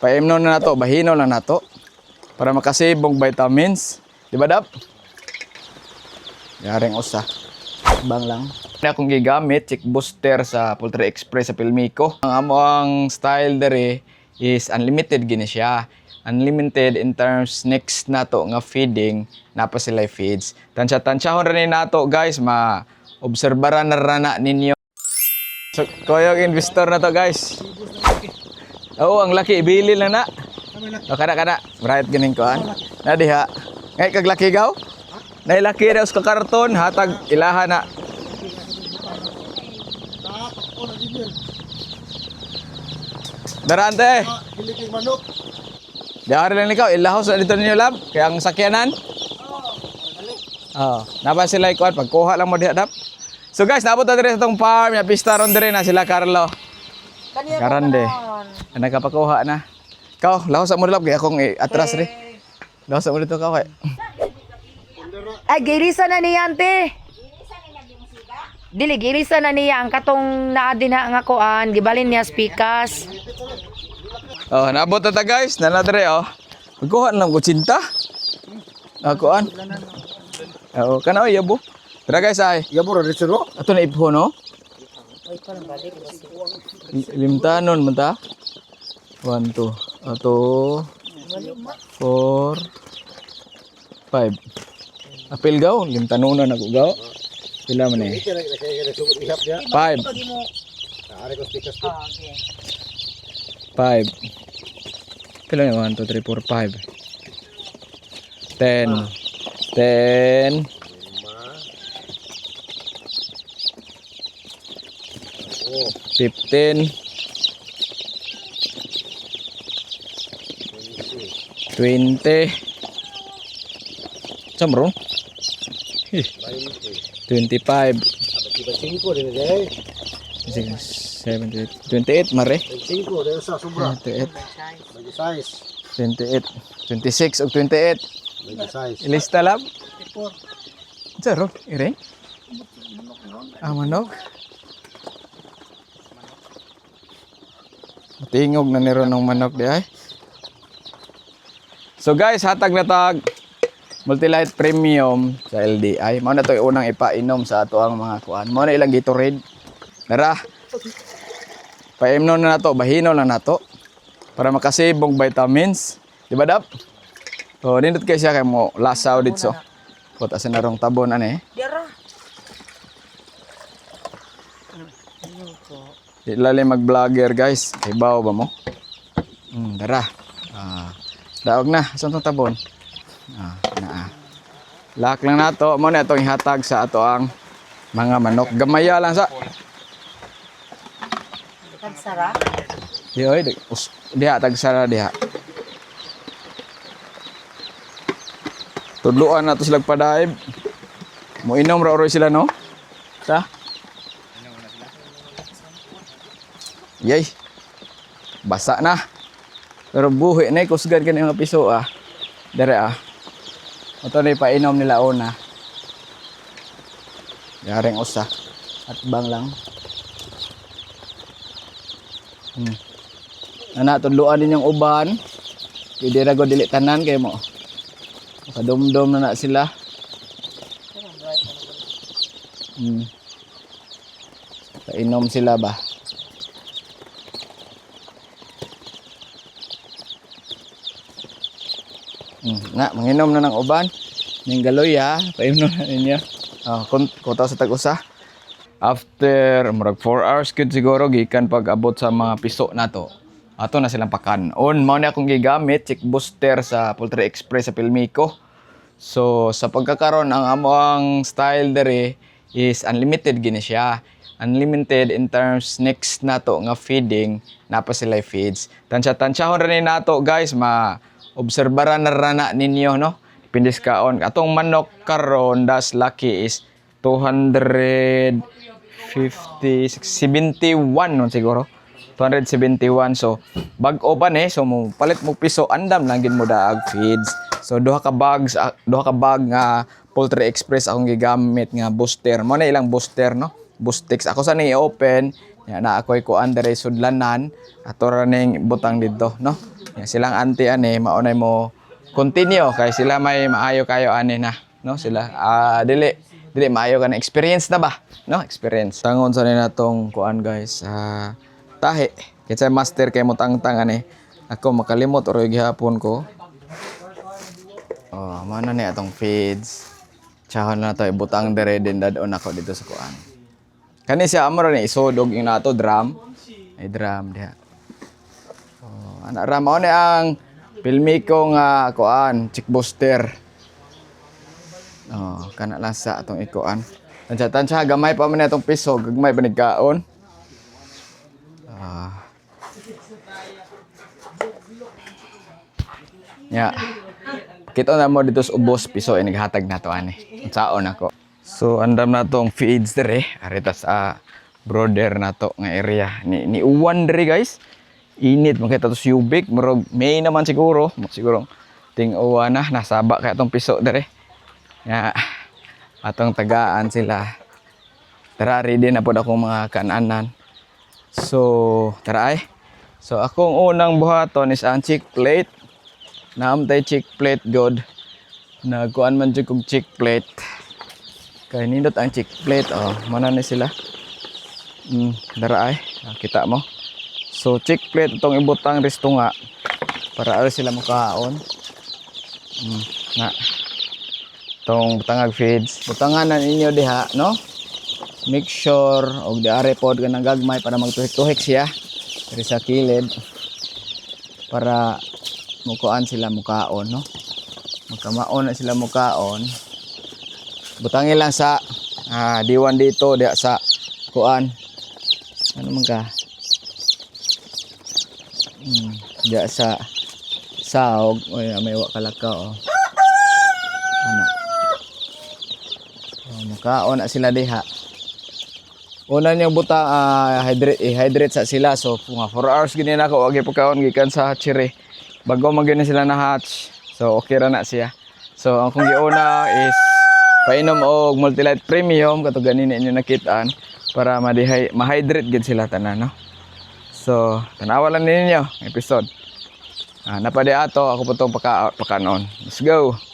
Paimnon na nato, bahino lang nato para makasibong vitamins. Di ba, Dap? Yaring usa. Bang lang. Na akong gigamit, chick booster sa Poultry Express sa Pilmico. Ang amo ang style dere is unlimited gini siya. Unlimited in terms next nato nga feeding napa sila feeds. Tansya-tansyahon ra ni nato, guys, ma obserbaran na ra na ninyo. So, koyog investor na to, guys. Oo, ang laki ibili lang na. O, kana kana, bright ganing kuan. Na diha. Ngay kag laki gaw? Nay laki daw sa karton hatag ilaha na. Darante. Giliking manok. Diari lang ikaw, ilahos na dito ninyo lab. Kaya ang sakyanan. Oo. Napa sila ikuan, pagkuha lang mo diha dap. So guys, naabot na diri sa tong farm, ya pista ron diri na sila Carlo. Karande. Nakapakuha na. Ikaw, lahos sa mo lab kaya akong atras ri. Lahos sa mo dito ka kay. Ay, gilisa na niya, ante. Dili, gilisa na niya ang katong naa din ha nga kuan, gibalin niya spikas. Oh, naabot na ta, guys. Nana diri oh. Pagkuha na lang ko tsinta. Akuan. Oo, kana oy yabo. Tara guys ay. Yabo ra dito no? Ato na ipho no? Limtanon man ta. 1 2 ato 4 5. Apil gaw, limtanonan ako gaw. Pila man eh? Kaya kaya sugod ihap niya. 5 Ari ko speakers ko. 5. Pila na 1 2 3 4 5. 10 10 15 20. Saan bro? 25. 25 din eh. 6, 7, 8, 28 mare. 25 din sa sobra. 28. 26. 28, 26 og 28. 26. Ilista lab. Zero, ire. Ah, manok. Tingog na niro ng manok di ay. So guys, hatag na tag Multilight Premium sa LDI. Mao na to unang ipainom sa ato ang mga kuan. Mao na ilang Gatorade. Tara. Paimnon na nato, bahino lang nato para makasibong vitamins. Di ba, Dap? So, nindot kay siya kay mo lasaw dito. Put asa na rong tabon ani. Dira. Di lali mag-vlogger, guys. Hibaw ba mo? Dara. Ah, daog na. Saan tong tabon? Ah, naa. Lock lang nato. Mo na itong ihatag sa ato ang mga manok. Gamaya lang sa. Kagsara. Di oy, di, us, diha tagsara diha. Tudluan na to sila padaib. Moinom ra oroy sila no? Ta? Yay. Basa na. Pero buhi na kusgan kani mga piso ah. Dere ah. Ito na ipainom nila una. Yaring usa. At bang lang. Ana tudluan din yung uban. Pwede ra go dili tanan kay mo. Makadumdum na na sila. Painom sila ba? Na, manginom na ng uban. Ning galoy ha, painom na ninyo. Oh, kun kuta sa tag-usa. After murag 4 hours gud siguro gikan pag abot sa mga piso nato. Ato na silang pakanon. Mao na akong gigamit chick booster sa Poultry Express sa Pilmico. So sa pagkakaron ang amo ang style dere is unlimited gini siya. Unlimited in terms next nato nga feeding napa sila feeds. Tansya-tansyahon ra ni nato guys, ma obserbaran na ra na ninyo no. Depende sa kaon. Atong manok karon das lucky is 250 71 nun siguro. 271, so bag-o pa ni, so mo palit mo piso andam lang gid mo daag feeds. So duha ka bags ah, duha ka bag nga Poultry Express akong gigamit nga booster. Mo na ilang booster no, Boostix ako sa ni open ya na ako'y kuan dere sudlanan ato ra ning butang didto no. Ya, silang auntie ani maunay mo continue kay sila may maayo kayo ani na, no? Sila dili dili maayo ka na experience na ba, no? Experience. Tangon sa nila tong kuan, guys, tahi. Kinsa master kay mo tangtang ani? Ako makalimot or gihapon ko. Oh, mana ni atong feeds. Tsahon na to ibutang dere din dadon ako dito sa kuan. Kani siya amo ra ni isod og yung nato drum. Ay, drum diha. Oh, ana ra mao ni ang Pilmico nga kuan, chick booster. Oh, kana lang sa atong ikuan. Tansya tansya gamay pa man atong piso, gagmay pa nigkaon. Ah. Ya. Kita na mo dito sa ubos piso ay naghatag na to ani. Unsaon ako. So andam na tong feeds dire arita sa brother na to nga area. Ni ni uwan dire, guys. Init man kay to yubik, murag May naman siguro, siguro ting uwan na nasaba kay atong piso dire. Ya. Atong tagaan sila. Tara, ready na pod akong mga kananan. So, tara ay. So, akong unang buhaton is ang chick plate. Naamtay chick plate god. Nagkuan man jud kog chick plate. Kay nindot ang chick plate, oh. Mana ni sila. Dara ay. Ah, kita mo. So chick plate itong ibutang resto nga para ari sila makaon. Na. Itong butangag feeds. Butangan na ninyo diha, no? Make sure og diare pod kanang gagmay para magtuhik-tuhik siya diri sa kilid para mukuan sila mukaon, no? Magkamaon na sila mukaon. Butangin lang sa diwan dito diha sa kuan. Ano man ka? Diha sa saog, oy, may wa kalakaw, oh. Ana. Oh, mukaon na sila diha. Una niyang buta, hydrate, i-hydrate sa sila. So, mga 4 hours gini na ako, wag pagkaon gikan sa hatchery. Bago man gini sila na hatch. So, okay ra na siya. So, ang kung giuna is painom og Multilite Premium kato ganina inyo nakitaan para madihay ma-hydrate gid sila tanan, no. So, tanawa lang ninyo ang episode. Napadi ato ako po tong paka pakanon. Let's go.